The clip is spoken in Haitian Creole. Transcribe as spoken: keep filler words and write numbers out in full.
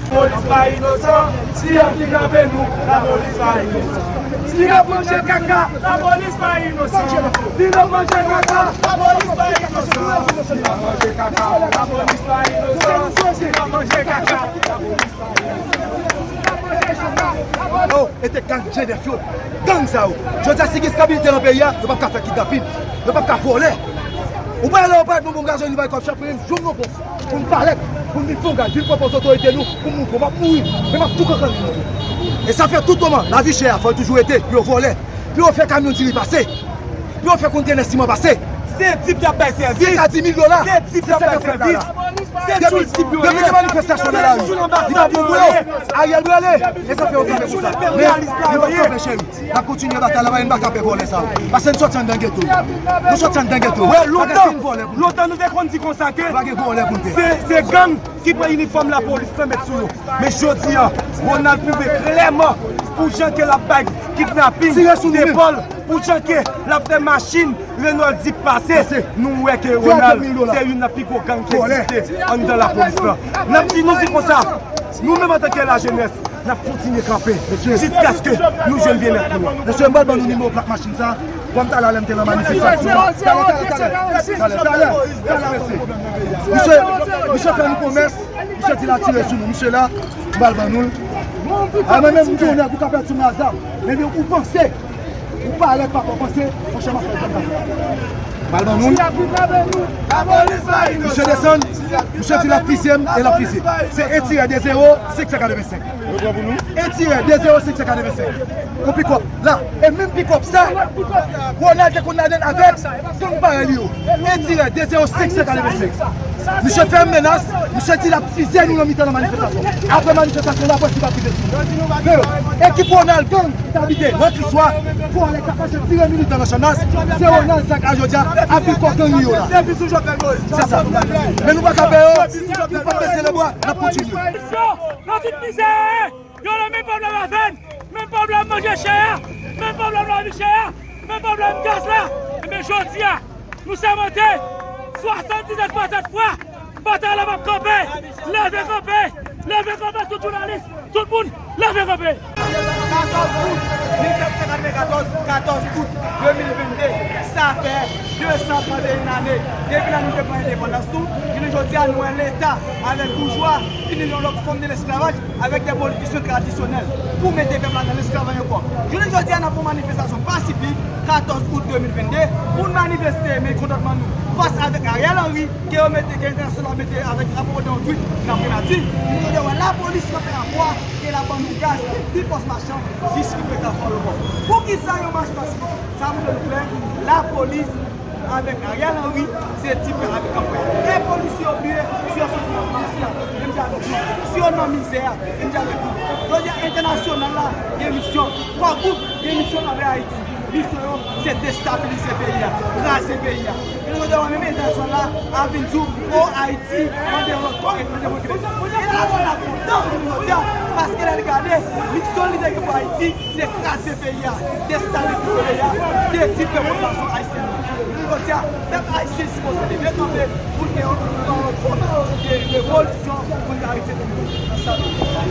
Lapolis pa inosan, si y ap kidnape nou, lapolis pa inosan. Si n ap manje kaka, lapolis pa inosan. Si n ap manje kaka, lapolis pa inosan. Si n ap manje kaka, lapolis pa inosan. Si n ap manje kaka, lapolis pa inosan. Oh, e te gang G nèf yo, gang sa yo. Jodi a, si gen estabilite nan peyi a, yo p ap ka fè kidnapin, yo p ap ka vòlè. Ou pa wè lè yo parèt nan bon gazolin, bay kòb chanpri, m jwenn nan pòs pou m parèt, pou m vin fè yon gad, vin pran pòz otorite nou, pou m montre w m ap mouri, men m ap tou kankan. E sa fè tout moman, lavi chè a, fò l toujou rete, pou yo vòlè, pou yo fè kamyon diri pase, pou yo fè kontenè siman pase. Se tip y ap bay sèvis. Se ka di mil dola. Se tip y ap bay sèvis. Se tip yo ye. Depi gen manifestasyon nan lari, li pa bon pou yo. Ariel prale. E sa fè yo kanpe konsa. Men yo p ap kanpe, cheri. N ap kontinye batay la, pa gen pa kanpe vòlè sa yo. Paske nou sòti anndan geto. Nou sòti anndan geto. Wè, lontan, lontan nou te konn di konsa ke se, se gang ki pran inifòm lapolis lan met sou yo. Men jodi a, Ronald pwouve klèman pou jan ke l ap bay kidnaping, se vòl, pou jan ke l ap fè machin Renault Jeep pase. Nou wè ke Ronald se youn nan pi gwo gang ki egziste anndan lapolis lan. N ap di nou di konsa, nou menm antanke lajenès, n ap kontinye kanpe jiskaske nou jwenn byennèt nou an. Mesye, m pral ban nou nimewo plak machin sa. Bon, talè a lè m te nan manifestasyon an. Talè, talè, talè. Talè, talè, talè, mesye. Misye, misye fè nou pwomès. Misye di l ap tire sou nou. Misye la, m pral ban nou l. A, mwen menm, m di w nèg ou ka pèdi sou mwen a zam. Men ou panse, ou parèt, papa, ou panse, monchè, m ap fè zam la. M pral ban nou l. Misye desann, misye di l ap fizye m e l ap fizye. Se en tirè de zewo senk san katrevensenk. Mwen pran pou nou. En tirè de zewo senk san katrevensenk. Yon pikòp la. E menm pikòp sa, Ronald te konn ladann avèk gang parèy li yo. En tirè de zewo senk san katrevensenk. Misye fè menas, misye di l ap fizye nou nan mitan nan manifestasyon. Apre manifestasyon, lapolis pa fizye sou nou. Men ekip Ronald gang ki t abite nan Kriswa, vòlè k ap mache tire militan nan Channmas, se Ronald sa k a jodi a ap vin kò gang li yo la. Se sa. Men nou pa ka pè yo, nou p ap bese lebwa, n ap kontinye. Nan tout mizè, yo nan men pwoblèm avè n, men pwoblèm manje chè a, men pwoblèm lavi chè a, men pwoblèm gaz la. Ebyen, jodi a, nou sèmante swasanndiznèf fwa sèt fwa, batay la p ap kanpe. Leve kanpe, leve kanpe, tout jounalis, tout moun, leve kanpe. Katòz out mil sèt san katrevennkatorz, katòz out de mil vennde, sa fè de san trannteyen ane depi lè nou te pran endepandans nou. Jounen jodi a, nou wè Leta avèk boujwa vin yon lòt fòm de lesklavaj avèk de politisyen tradisyonèl pou mete pèp la nan lesklavaj ankò. Jounen jodi a, n ap fè yon manifestasyon pasifik, katòz out de mil vennde, pou n manifeste mekontantman nou fas avèk Ariel Henry, ke yo mete, ke entènasyonal mete avèk drapo Odè yon twit nan Primati. Jounen jodi a, wè lapolis kanpe a bwa, ke l ap ban nou gaz depi Pòs Machan jis rive Kafou Ayewopò. Poukisa yon mach pasifik? Sa montre nou klè, lapolis avèk Ariel Henry, se ti frè avèk gran frè. E polisye yo bliye, si yo soti nan polisye a, menm jan avèk nou. Si yo nan mizè a, menm jan avèk nou. Jodi a, entènasyonal la gen misyon, kò gwoup gen misyon anvè Ayiti. Misyon yo, se destabilize peyi a, kraze peyi a. E jodi a, menm entènasyonal la ap vin di w, o, Ayiti mande yon lòt kò, mande yon lòt kò. Entènasyonal la kontan jodi a, paske lè l gade misyon li te gen pou Ayiti, se kraze peyi a, destabilize peyi a, detwi pèp popilasyon ayisyèn nan. Jodi a, pèp ayisyen sipoze leve kanpe pou n gen yon, yon, yon revolisyon pou n ka retire peyi nou nan sa nou ye.